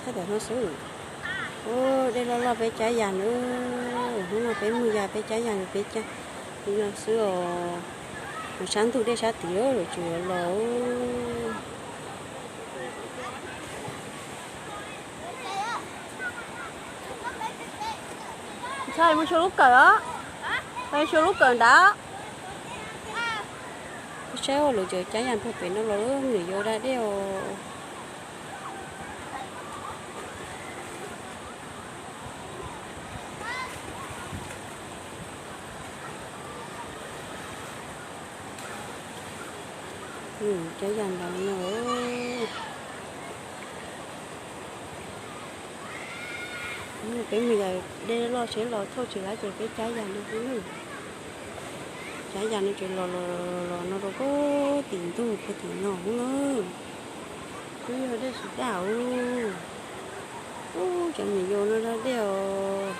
Thaij tam no xwb. Ub, dej loj loj peb cab yas na. Hnub no peb mus yas peb cab yas peb cab li no xwb os. Mus sab ntug dej sab tid lawm tsis yuav los. Ntxhais, mus xyuas lub kawm os. Mus xyuas lub kawm nrad. Saib ua lawv cov cab yas puag pem no los, niam yau da dej os. Cab yas ntawd no. Peb mus yas dej loj seb los thauj tsis laib ces peb cab yas no xwb. Cab yas no ces los los los no rau puag tim ntug puag tim no na. Twb yog dej tsis daj ub. Ub, cov niam yau no da dej os.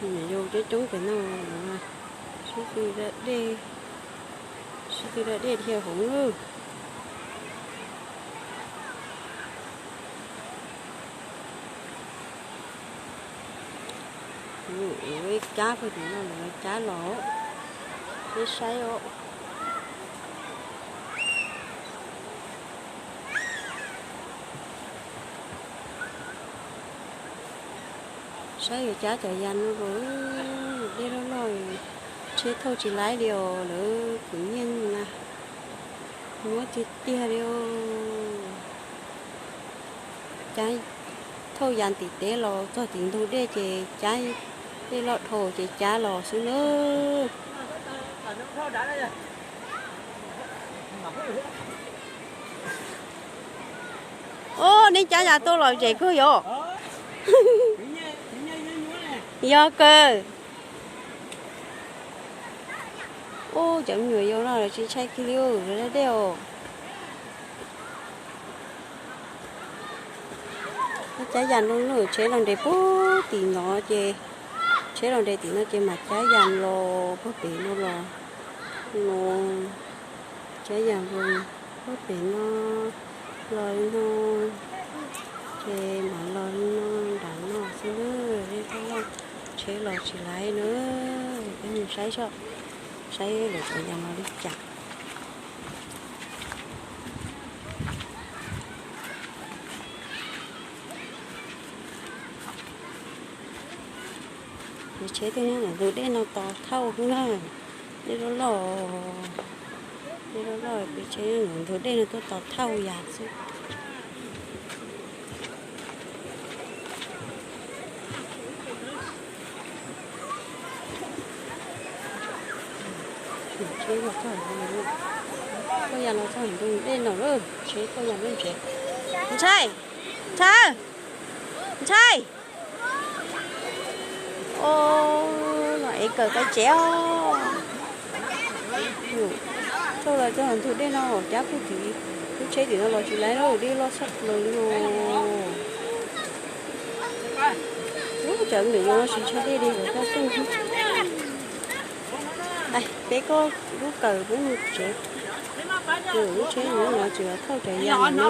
Niam yau coob coob pem no, sib tw da dej, sib tw da dej dhia hauv lawm. Cab puag tim no lawv cab los, peb saib os. Saib yuav cab cov yas no los, dej loj loj, tsheb thauj tsis laib li os, lawv khwv nyiaj na, muab tiag tiag li os. Cab thauj yas ntim teb los txog tim ntug dej ces cab, dej loj dhau ces cab los xwb nawb. Ub, neb cab yas tuaj los zem kawg yom? Yog kawg. Ub, cov me nyuam yaus no lawv tsis ntshai kiag li, lawv da dej os. Cab yas no, tsheb los nres puag tim no ces, tsheb los nres tim no ces mam cab yas los puag pem no los, no, cab yas los puag pem no los li no, ces mam los li no nram no xwb na, dej loj loj, tsheb los tsis laib na. Peb mus saib seb, saib lawv cov yas no li cas. Peb tsheb tuaj nyob ntawm ntug dej no tos thauj xwb na. Dej loj loj, dej loj loj, peb tsheb nyob ntawm ntug dej no tuaj tos thauj yas xwb. Thauj yas los txog ntug dej no lawm, tsheb thauj yas lawm tsev. Ntshai, Ntshai, Ntshai. Ub, los ev kawm koj tsev os. Thauj los txog ntug dej no cab puag tim, lub tsheb tim no los tsis laib lawm, dej loj tshaj plaws li os. Ub, cov me nyuam yaus no tsis ntshai dej li, lawv kaj tuaj. Peb koj lub kawm peb mus tsev. Lub tsheb no tsis thauj cov yas no.